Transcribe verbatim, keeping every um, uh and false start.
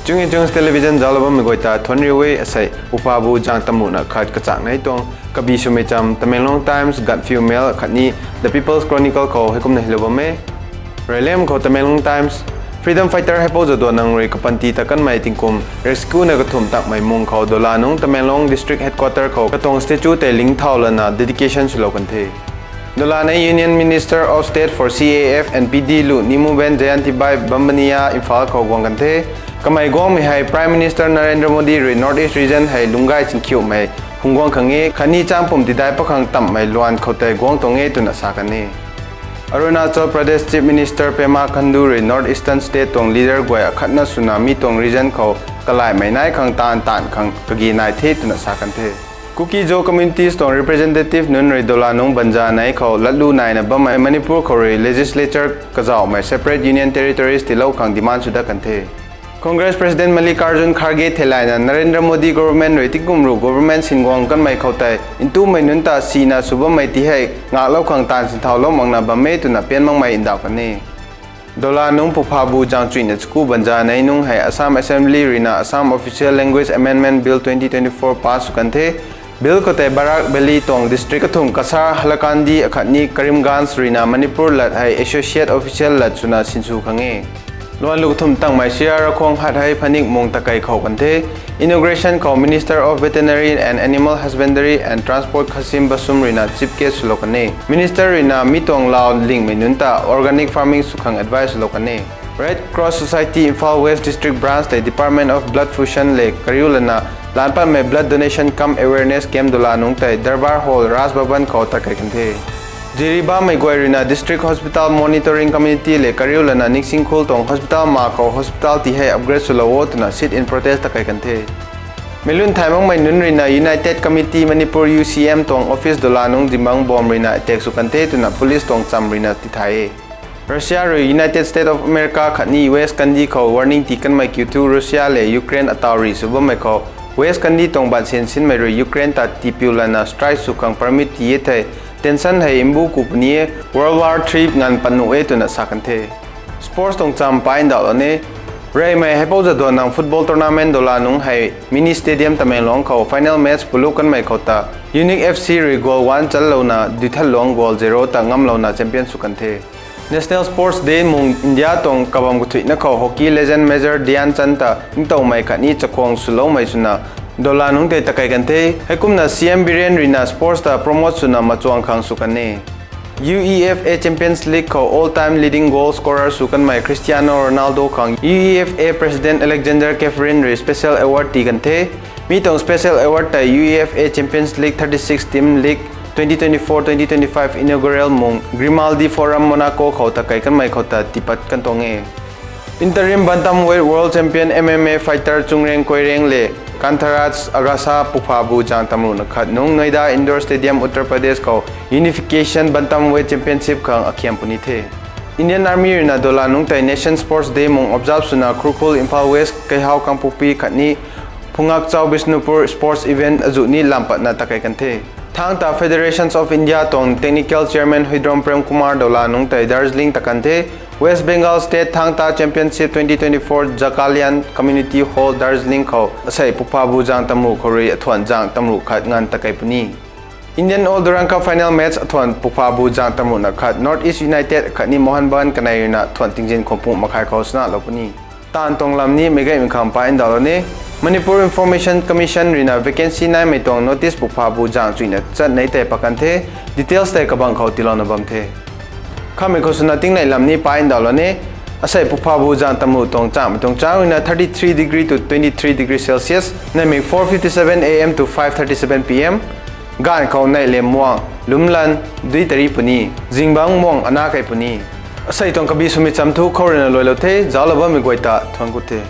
Chungi Chungs Television zauclou bammei guay ta thuanc riu e. Asei Puphabu zang tamruhna khat kachak nei tuang kabi swmei cham Tamenglong Times, Gaanphiu Mail khatni The People's Chronicle khou heikumna hylou bam e. Reyliam khou Tamenglong Times: Freedom fighter Haipou Jadonang rui kapanty ta kanmei tingkum riakskuna kathumh takmei mung khou Dola nungc Tamenglong District Headquarter khou katuang statue tei lingcthau lana dedication swlou kan the. Dola nei Union Minister of State for C A F and P D Lu Nimuben Jayanti Bhai Bambania Imphal khou guang kan the. Kamei guangmei hei Prime Minister Narendra Modi rui North East Region hei lungcgay chingkhiuhmei phungc guang khang e khatni changpum tidai pakhang tamhmei luan khou tei guang tuang e twna sa kan e. Arunachal Pradesh Chief Minister Pema Khandu rui North Eastern State tuang leader guay akhatna swna mi tuang region khou kalaihmei nai khang taanv taanv khang kage nai the twna sa kan the. Kuki-Zo communities tuang representative nunc rui Dola nungc banza nei khou latlu naina bammei Manipur khou rui legislature kazauhmei separate union territories tiilou khang demand sw dat kan the. Congress President Mallikarjun Kharge theilayna Narendra Modi government rui tingkum ruh government sin guang kanmei khou tei ntumei nunc ta sina sw bammei ti hei ngaklou khang taanv sinthaulou makna bam e twna pian makmei ndauh kan e. Dola nungc Puphabu zang chuihna chaku banza nei nungc hei Assam Assembly ruina Assam Official Language Amendment Bill twenty twenty-four pass sw kan the. Bill khou tei Barak Valley tuang district kathumh Cachar, Hailakandi akhatni Karimganj ruina Manipur lat hei associate official lat swna sinsw khang e. Luanlu kathumh takmei Siya Rakhong hat hei phanik mung takei khou kan the. Inauguration khou Minister of Veterinary and Animal Husbandry and Transport Khashim Bashum ruina chief guest swlou kan e. Minister ruina mi tuang lau lingmei nunc ta organic farming sw khang advice swlou kan e. Red Cross Society Imphal West District Branch tei Department of Blood Fusion lev kariu lana laanc patmei blood donation cum awareness camp Dola nungc tei Darbar Hall, Raj Bhavan khou takei kan the. Jiribam mei guay ruina District Hospital Monitoring Committee lev kariu lana Nixing Khul tuang hospital ma khou hospital ti hei upgrade swlou o twna sit-in protest takei kan the. Meilun thay makmei nunc ruina United Committee Manipur, U C M tuang office Dola nungc zingbangc bomb ruina attack sw kan the twna police tuang cham ruina tithay e. Russia rui United States of America khatni West kandi khou warning tii kanmei kiu thu Russia lev Ukraine ataw rih sw bammei khou West kandi tuang bansin sinmei rui Ukraine ta tiipiu lana strike sw khang permit tii e thei tension hei mbu ku puni e, World War Three nganv pat nuh e twna sa kan the. Sports tuang cham pai ndauhlou ni. Reymei Haipou Jadonang football tournament Dola nungc hei mini stadium Tamenglong khou final match pulu kanmei khou ta Unique F C rui goal one challouna Duithatluang goal zero ta ngamlouna champion sw kan the. National Sports Day mung India tuang kabam kathuihna khou hockey legend Major Dhyan Chand ta ningtowmei khatni chakhwang swloumei swna Dola nungc tei takei kan the. Heikumna C M Biren ruina sports ta promote swna machuang khang sw kan e. U E F A Champions League khou all-time leading goal scorer sw kanmei Cristiano Ronaldo khang U E F A President Alexander Ceferin rui special award tii kan the. Mi tuang special award tei U E F A Champions League thirty-six Team League twenty twenty-four twenty twenty-five inaugural mung Grimaldi Forum Monaco khou takei kanmei khou ta tiipat kan tuang e. Interim Bantamweight World Champion M M A fighter Chungreng Koireng lev Kantharaj Agasa Puphabu zang tamruhna khat nungc Noida Indoor Stadium, Uttar Pradesh khou Unification Bantamweight Championship khang akhiam puni the. Indian Army ruina Dola nungc tei Nation Sports Day mung observe swna Khurkhul, Imphal West, Keihao, Kangpokpi khatni Phungakchao Bishnupur sports event azuh ni lampatna takei kan the. Thangc ta Federations of India tuang Technical Chairman Huidrom Prem Kumar Dola nungc tei Darjeeling ta kan the. West Bengal State Thangc ta Championship twenty twenty-four Jakalian Community Hall, Darjeeling khou asei Puphabu zang tamruh khou rui athuan zang tamruh khat nganv takei puni. Indian All-Durand Cup final match athuan Puphabu zang tamruhna khat North East United khatni Mohan Bagan kanei ruina thuan tingzin khwang pung makhai khou sanahlou puni. Taanv tuang lam ni meic gaymei khang pai ndauhlou ni. Manipur Information Commission ruina vacancy naimei tuang notice Puphabu zang chuihna chat nei tei pat kan the. Details tei kabang khou tiilouna bam the. Khamei khou swna tingnei lam ni pai ndauhlou ni. Asei Puphabu zang tamruh tuang changmei tuang chang ruina thirty-three degree to twenty-three degree Celsius, neihmik four fifty-seven A M to five thirty-seven P M. Gaanv khou neih le muang, lwmlan, dui tari puni, zingbangc muang ana kei puni. Asei tuang kabi swmei cham thu khou ruina luailou the. Zauclou bammei guay ta thuanc ku the.